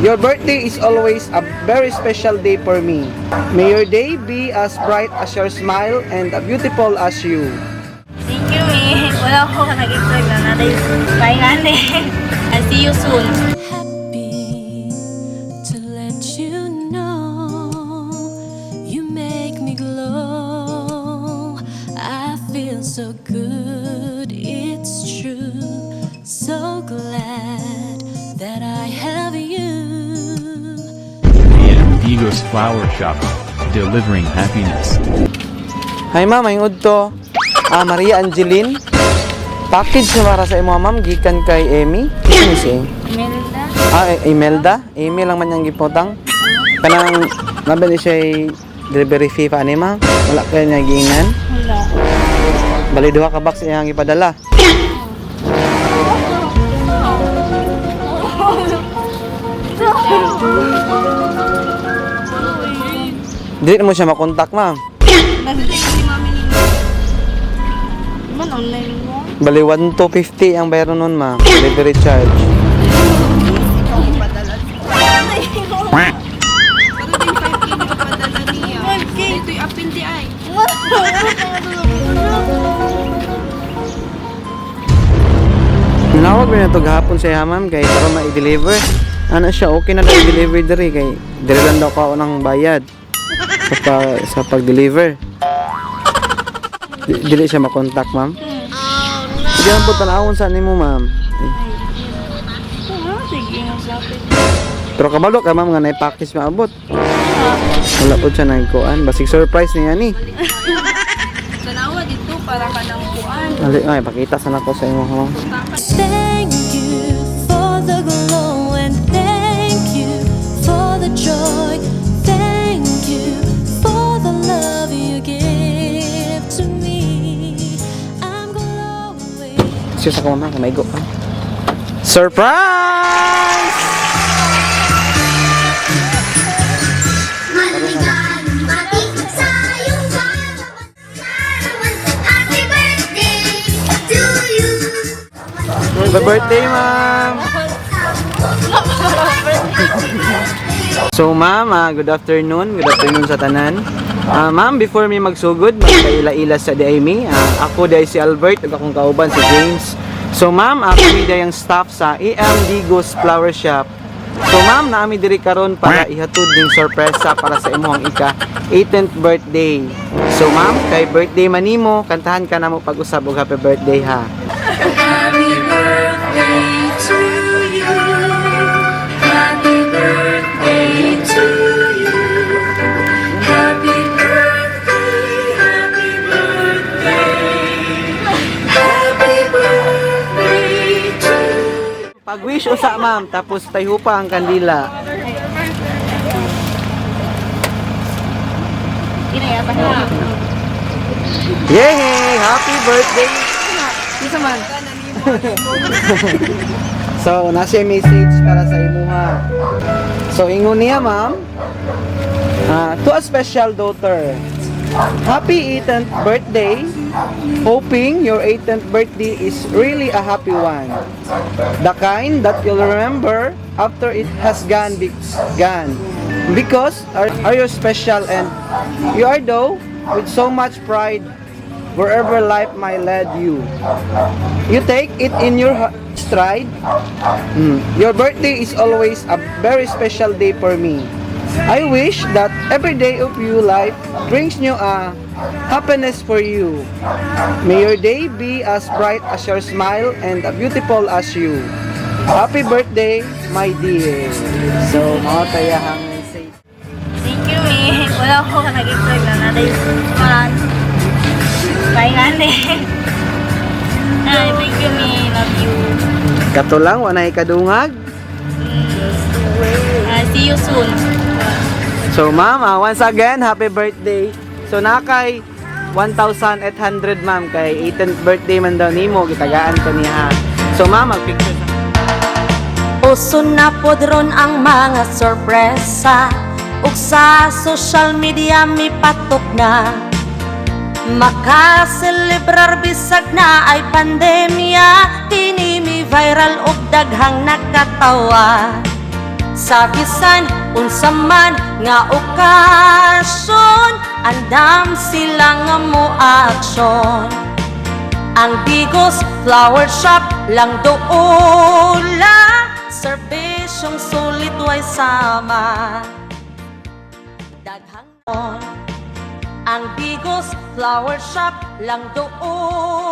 Your birthday is always a very special day for me. May your day be as bright as your smile and as beautiful as you. Thank you, mi. Wala ko nag-expect na natin. Bye, nani. I'll see you soon. Happy to let you know you make me glow. I feel so good, it's true. So glad that I have you. AM Digos Flower Shop, delivering happiness. Hi ma'am, maayong udto. Ah, Maria Angeline. Package na para sa imo, ma'am, gikan kay Emmy. Sino si Amy? Imelda. Ah, Imelda? Amy lang man niyang gipotang. Kanang nabali siya delivery fee pa ani, ma'am. Wala kay niya giingnan. Wala. Bali duha ka box iyang gipadala. Dili na mo siya makontak, ma'am. Man, online mo. Bali 1,250 ang bayaran nun, ma'am. Delivery charge. Ito'y apil di ay. Nawag na to gahapon sa iya, ma'am, kay para ma-deliver. Ano siya, okay na daw i-deliver diri kay diri lang daw ko ng bayad sa pag-deliver. Dili siya makontak, ma'am. Oh, no. Hindi ang po tanawon sa nimo, ma'am. Eh, Sige, masapit. pero kabalo ka, ma'am, nga na-package maabot. Wala po siya nagkuan. Basig surprise niya ni. Tanawa dito para ka ng kuan. Ali, ay, pakita sana ko sa imo, ma'am. Thank you for the glow and thank you for the joy. Thank you for the love you give to me. I'm glowing. Excuse ako, ma'am, kamaigo pa. Surprise! Maligayang bati sa iyong bawat kaarawan. Happy birthday to you. Happy birthday, ma'am! So, ma'am, good afternoon. Good afternoon sa tanan. Ah, ma'am, before mi magsugod, magkaila-ila sa diay mi. Ah, ako diay si Albert ug akong kauban si James. So, ma'am, ako mi diay ang staff sa AM Digos Flower Shop. So, ma'am, naami diri karon para ihatod ning sorpresa para sa imong ika 18th birthday. So, ma'am, kay birthday man nimo, kantahan ka namo pag-usab og happy birthday ha. Happy birthday to you. Happy birthday to you. Happy birthday, happy birthday. Happy birthday to you. Pag-wish usa, ma'am, tapos tayhupa ang kandila. Yay! Happy birthday! Isa man. So, nasa message para sa imuha. So, ingon niya, ma'am. Ah, to a special daughter. Happy 18th birthday. Hoping your 18th birthday is really a happy one. The kind that you'll remember after it has gone gone. Because are you special and you are though with so much pride wherever life might lead you. You take it in your stride. Your birthday is always a very special day for me. I wish that every day of your life brings you a happiness for you. May your day be as bright as your smile and as beautiful as you. Happy birthday, my dear. So, mao tayahang message. Thank you, mi. Wala ko nag-expect na natin. Man. Bye, nani. Ay, thank you, mi. Love you. Kato lang, wa nay kadungag. See you soon. So, ma'am, once again, happy birthday. So, na kay 1,800, ma'am, kay 18th birthday man daw nimo, gitagaan ko niya. So, ma'am, magpicture sa Uso na pod ron ang mga sorpresa ug sa social media mipatok na. Makaselebrar bisag na ay pandemya. Kini mi viral ug daghang nakatawa. Sa bisan unsa man nga okasyon, andam sila nga mo aksyon. Ang Digos Flower Shop lang doula, serbisyong sulit way sama. Daghang on. Ang Digos Flower Shop lang doula.